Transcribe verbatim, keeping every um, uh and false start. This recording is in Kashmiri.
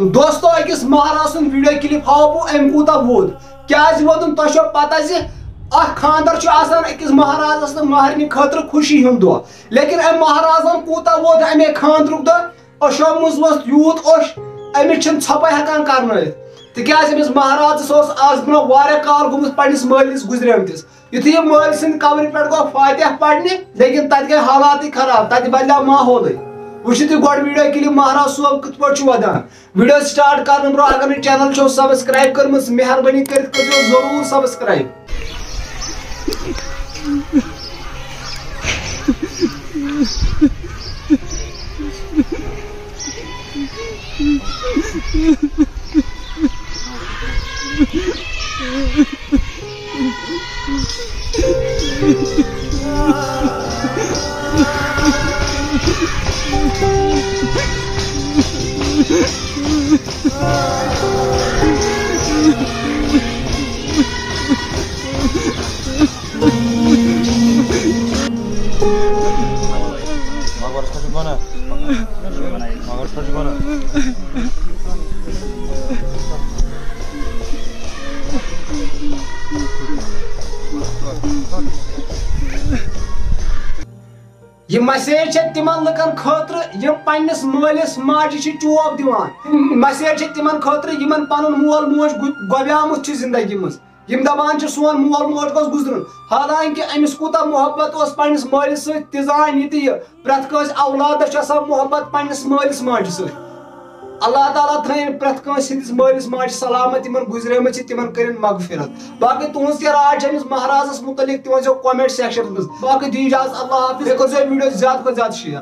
دوستو، أکِس مہراز سُنٛد ویڈیو کلپ ہاوو بہٕ، أمۍ کوٗتاہ ووٚد۔ کیازِ ووٚدُن؟ تۄہہِ چھو پتہ زِ اکھ خانٛدر چھُ آسان أکِس مہرازس تہٕ مہرنہِ خٲطرٕ خوشی ہُنٛد دۄہ، لیکن أمۍ مہرازن کوٗتاہ ووٚد امے خانٛدرُک دۄہ۔ اوٚشو منٛز ووٚتھ یوٗت اوٚش، أمِس چھِنہٕ ژھۄپے ہٮ۪کان کرنٲیِتھ، تِکیازِ أمِس مہرازس اوس آز برونٛہہ واریاہ کال گوٚمُت پننِس مٲلِس گُزریمتِس۔ یُتھُے یہِ مٲلۍ سٕنٛدِ قبرِ پٮ۪ٹھ گوٚو فاتحہ پرنہِ، لیکن تتہِ گٔے حالاتٕے خراب، تتہِ بدلیو ماحولٕے۔ وٕچھِو تُہۍ گۄڈٕ ویڈیو کلپ مہراز صٲب کِتھ پٲٹھۍ چھُ ودان۔ ویڈیو سٹارٹ کرنہٕ برونٛہہ اگر نہٕ چینل چھو سبسکرائب کٔرمٕژ، مہربٲنی کٔرِتھ کٔرزیو ضروٗر سبسکرائب۔ یہِ مسیج چھےٚ تِمن لُکن خٲطرٕ، یِم پننِس مٲلِس ماجہِ چھِ چوب دِوان۔ مسیج چھےٚ تِمن خٲطرٕ، یِمن پنُن مول موج گُ-، گۄبیومُت چھُ زندگی منٛز۔ یِم دپان چھِ، سون مول موج گوٚژھ گُزرُن، حالانکہ أمِس کوٗتاہ محبت اوس پننِس مٲلِس سۭتۍ، تہِ زانہِ تہِ یہِ۔ پرٛٮ۪تھ کٲنٛسہِ اولادس چھِ آسان محبت پننِس مٲلِس ماجہِ سۭتۍ۔ اللہ تعالیٰ تھٲیِن پرٛٮ۪تھ کٲنٛسہِ ہٕنٛدِس مٲلِس ماجہِ سلامت، یِمن گُزریمٕتۍ چھِ، تِمن کٔرِن مغفرت۔ باقٕے تُہٕنٛز کیٛاہ راے چھِ أمِس مہرازس مُتعلق، تہِ ؤنۍزیو comment sectionس منٛز۔ باقٕے دِیِو اجازت، اللہ حافظ۔ بیٚیہِ کٔرۍزیو video زیادٕ کھۄتہٕ زیادٕ share۔